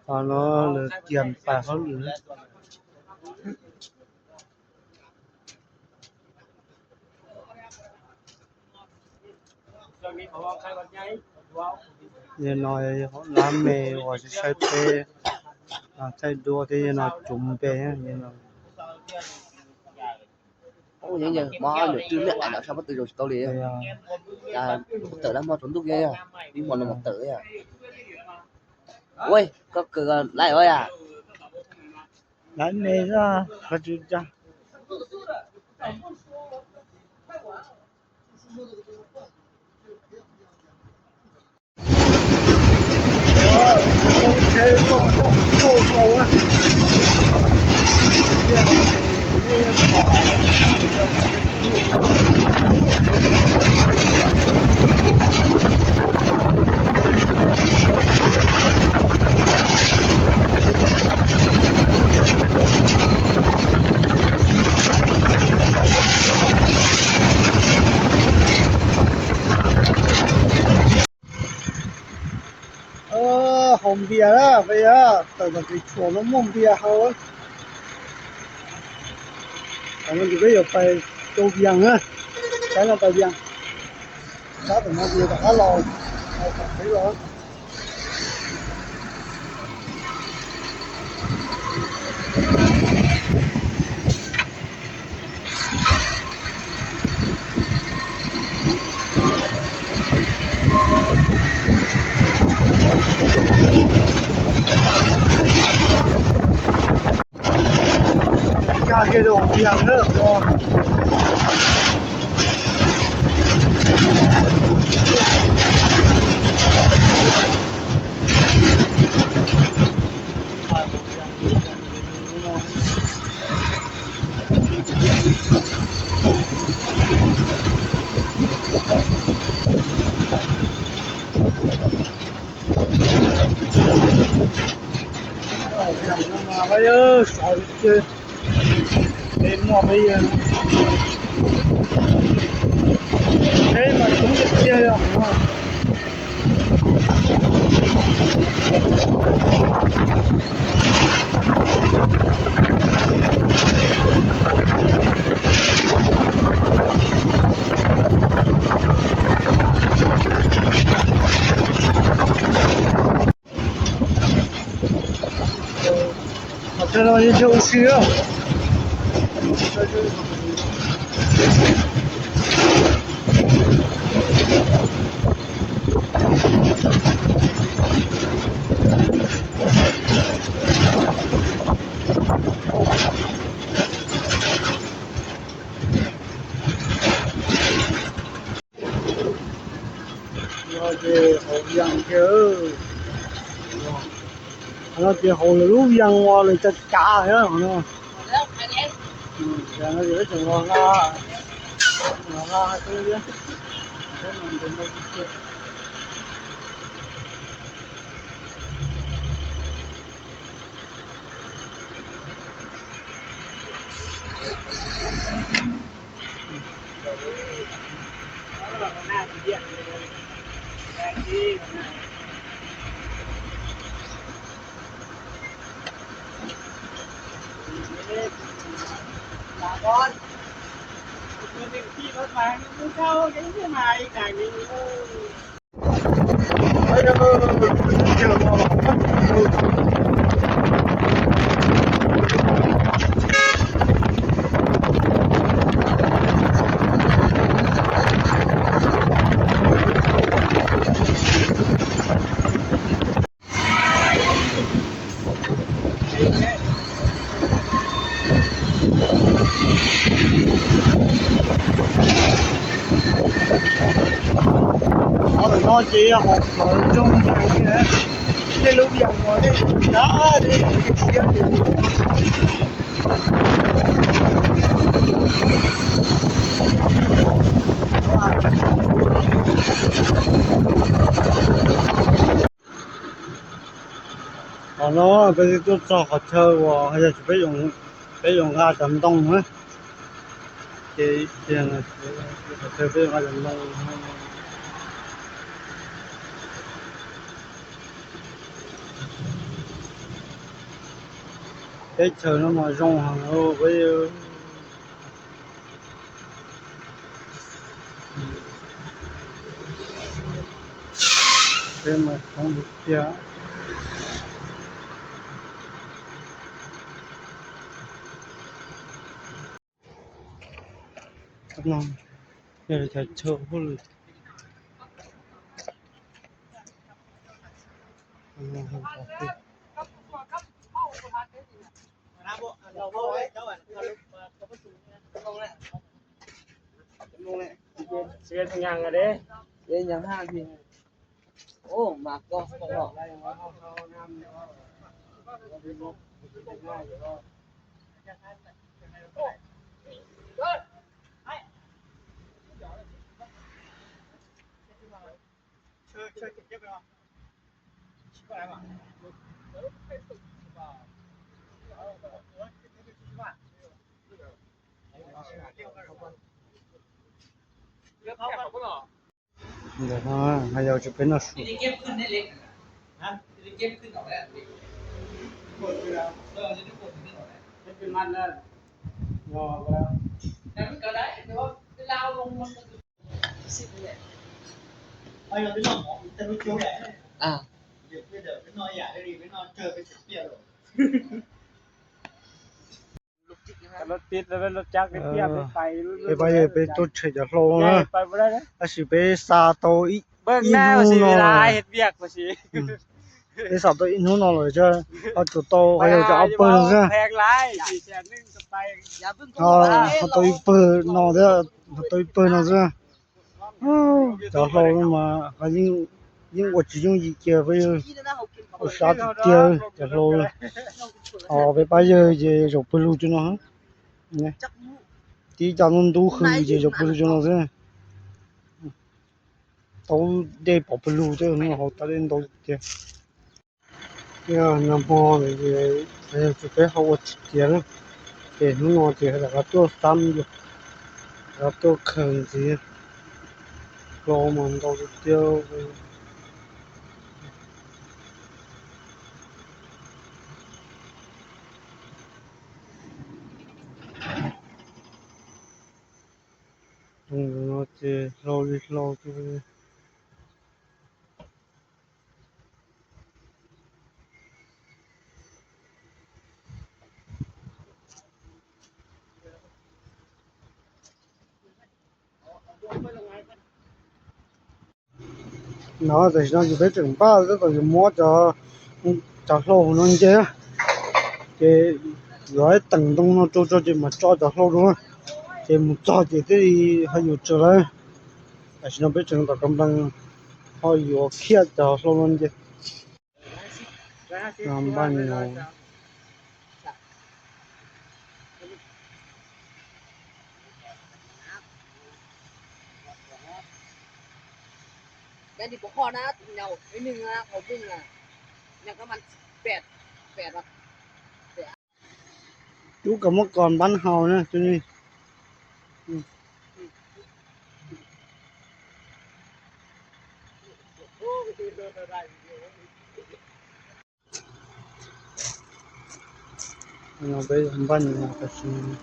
Qhov no lawv kiag pas hauj lwm. Yog no yog hauv lab me uas saib peb thaij duab thiab, yog no cuv npe no. Mob nyuam twg me ais no sab pob tw zoo tsis tau li. Tawm lab hmo tsaus ntuj kiag, ib hmo no mas tawm. Ua, koj kawg laiv os yam. Laiv me xwb, qhov tsis tsa. Haus npias na, peb tawm tom kev tshuam no muaj npias haus. Tam no ces peb yuav pais rau Vias na, sab no pais Vias, sab tom no ces tom qab los, tom qab los. Nkag kiag rau hauv Vias na. Peb mas coob tiag tiag li os. Qhov chaw no yog chaw ua si. No ces hauv Vias kiag. Qhov no ces hauv lawv lub Vias uas lawv cav cav thiab no. Ces no ces peb tseem los hla, los hla thiab. Qhov ntawm no ces yog hauv plawv zoo heev li, tej lub Vias uas nej ua dab tej siab li. Qhov no peb twb tuaj txog qhov chaw uas yog peb, peb yuav nqa cov ntoo na. Ces qhov chaw peb yuav nqa cov ntoo. Teb chaws no mas zoo heev, peb mas coob tiag. Cov chaw hauj lwm. Ntawm no hais yog tsis peb noj su. Peb pab yawg peb tuaj tshem cov hlau na, tab sis peb xa tau ib hnub no, peb xa tau ib hnub no lawm thiab, ho tsuas tau qhov yog cov ob pawg no xwb. Ho tau ib pawg no thiab, ho tau ib pawg no xwb. Cov hlau no mas yeej ua tsis yooj yim kiag, peb ua sab tiag tiag cov hlau. Ho peb pab yawg ces zaum pawg lug cov no, tib co ntub ntub hws ces zaum pawg lug cov no xwb. Tau dej pov pawg lug thiab, hnub no haus tau dej ntau tiag. Nag hmo no ces peb ho ua tsis tiav na, ces hnub no ces rov qab tuaj xab yus, rov qab tuaj khaws ntxiv, hlau mas ntau tiag tiag. Tus no ces hlau li hlau. No tam sim no ces peb tseem npaj tab tom yuav muab cov, cov hlau no nce, ces yuav teem ntoo no rau tso ces mam tso cov hlau rau, ces mus txog ces thiaj li ho yuav tsawg lawm. Tam sim no peb tseem tom kav nplees ho yuav khiaj cov hlau no nce. Npaj no. Chú có một con bán hàu nữa, chú Nhi. Peb npaj no tam sim no.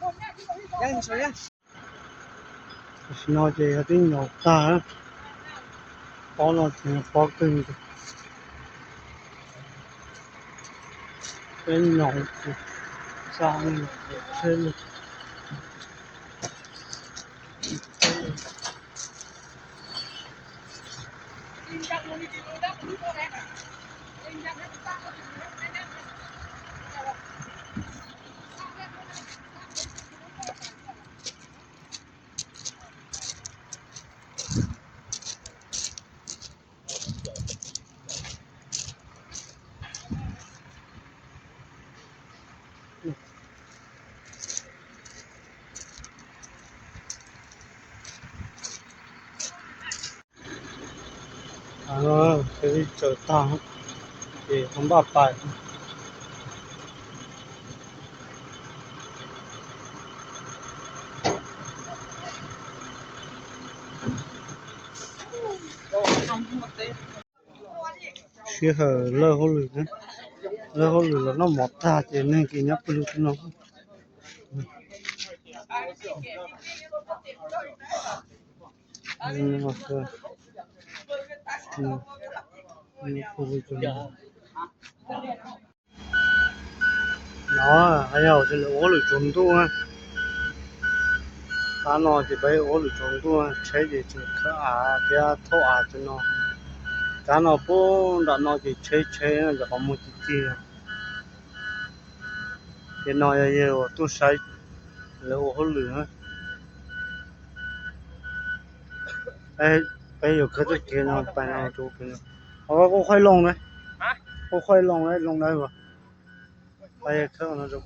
Tam sim no ces yog twb nyaum tag, pob no ces pob kawg nkaus. Peb nyaum ces xa tsheb li. Tsaws tag ces ho npaj pais. Sij hawm lawj hauj lwm, lawj hauj lwm los noj mov tag ces neeg ces nyob pw lug no. No yog lawv ua hauj lwm tsaus ntuj. Qab no ces peb ua hauj lwm tsaus ntuj, tsheb ces tseem khawb av thiab thauj av tso no. Qab no puag nram no ces tsheb tsheb cov qhov muag ci ci. Ces no yog yawg uas tuaj saib lawv ua hauj lwm. Peb yuav khawb txoj kev no pais no rau pem no. Ho koj kuj qhaij loo na, kuj qhaij loo na, loo dawb. Peb khawb no rau